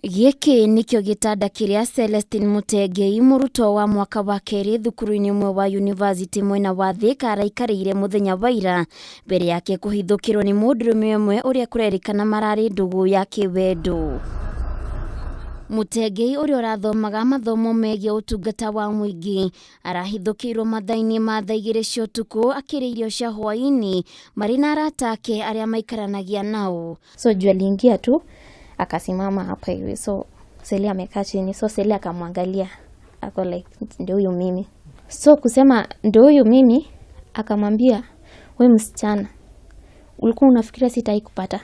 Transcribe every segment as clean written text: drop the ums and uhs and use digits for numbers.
Gĩkĩ nĩkĩo gĩtanda kĩrĩa Celestine Mũtengei, mũrutwo wa mwaka wa kerĩ thukuru-inĩ ũmwe wa yunivasĩtĩ mwena wa Thĩka, araikarĩire mũthenya wa ira mbere yake kũhithũkĩrwo nĩ mũndũrũme ũmwe ũrĩa kũrerĩkana mararĩ ndũgũ ya kĩwendo. Mũtengei, ũrĩa ũrathomaga mathomo megiĩ ũtungata wa mũingĩ, arahithũkĩirwo mathaa-inĩ ma thaa 2 cia ũtukũ akĩrĩa irio cia hwaĩ-inĩ marĩ na arata ake arĩa maikaranagia nao. So juu aliingia tu akasimama hapa hivi, so Seli amekaa chini, so Seli akamwangalia, ako like, "Ndio huyu mimi." So kusema "Ndio huyu mimi," akamwambia, "We msichana, ulikuwa unafikiria sitai kupata?"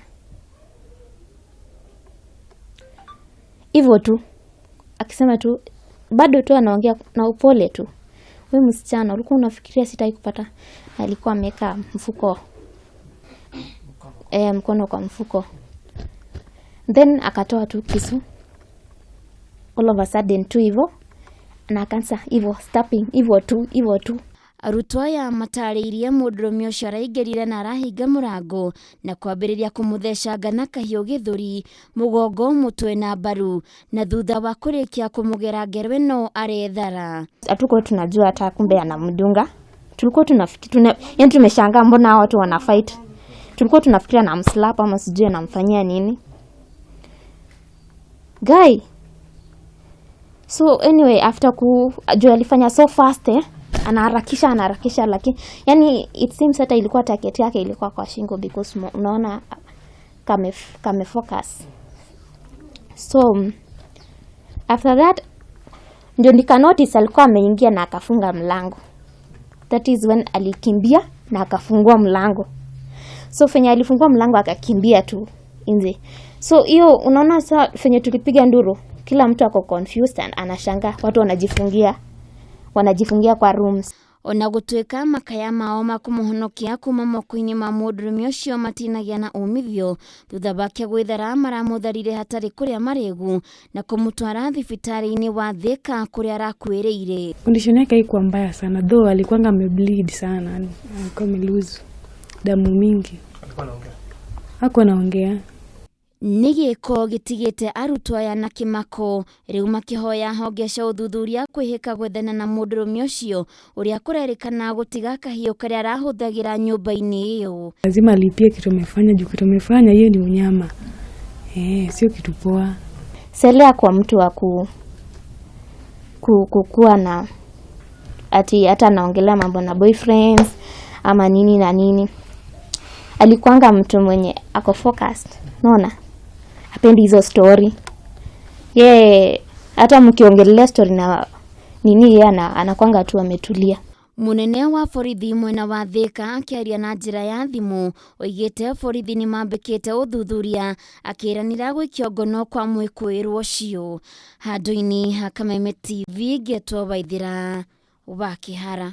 Hivyo tu, akisema tu, bado tu anaongea na upole tu, "We msichana, ulikuwa unafikiria sitai kupata?" Na alikuwa ameweka mfuko, mkono kwa mfuko, then akatoa tu kisu all of a sudden tu hivyo na akaanza hivyo stabbing, hivyo tu, hivyo tu. Arutwo aya matarĩirie mũndũrũme ũcio araingĩrire na arahinga mũrango na kwambĩrĩria kũmũthecanga na kahiũ gĩthũri, mũgongo, mũtwe na mbaru, na thutha wa kũrĩkia kũmũgera ngero ĩno arethara. Hatukuwa tunajua hata kumbe anamdunga. Tulikuwa tunafikiri tuna, yani tumeshangaa mbona hawa watu wana fight. Tulikuwa tunafikiria anamslap ama sijui anamfanyia nini guy. So anyway, after ku juu alifanya so fast, anaharakisha, anaharakisha, lakini yani it seems hata ilikuwa target yake ilikuwa kwa shingo because unaona kame focus. So after that ndio nika notice alikuwa ameingia na akafunga mlango. That is when alikimbia na akafungua mlango. So fenye alifungua mlango, akakimbia tu nje. So hiyo unaona sa fenye tulipiga nduru, kila mtu ako confused and anashangaa watu wanajifungia kwa rooms. Ona gũtuĩka makaya mao ma kũmũhonokia kuma moko-inĩ ma mũndũrũme ũcio matinagĩa na umithio, thutha wake gwĩthara maramũtharire hatarĩ kũrĩa marĩgu na kũmũtwara thibitarĩ-inĩ wa Thĩka kũrĩa arakuĩrĩire. Condition yake haikuwa mbaya sana, though alikuwanga amebleed sana, alikuwa amelose damu mingi. Hakuwa anaongea. Nĩ gĩko gĩtigĩte arutwo aya na kĩmako, rĩu makĩhoya honge cia ũthuthuria kwĩhĩka gwethana na mũndũrũme ũcio ũrĩa kũrerĩkana gũtiga kahiũ karĩa arahũthagĩra nyũmba-inĩ ĩyo. Lazima alipie kitu amefanya, juu kitu amefanya hiyo ni unyama, sio kitu poa. Selea kwa mtu wa kukua na ati hata anaongelea mambo na boyfriends ama nini na nini. Alikuanga mtu mwenye ako focused, unaona, hapendi hizo story. Ye hata mkiongelelea story na nini, ye anakwanga tu ametulia. Mũnene wa borithi mwena wa Thĩka akĩaria na njĩra ya thimũ oigĩte borithi nĩ mambĩkĩte ũthuthuria, akĩranĩra gũikio ngono kwa mwĩkũĩrwo ũcio. Handũ-inĩ ha Kameme TV, ngetwo Waithĩra wa Kĩhara.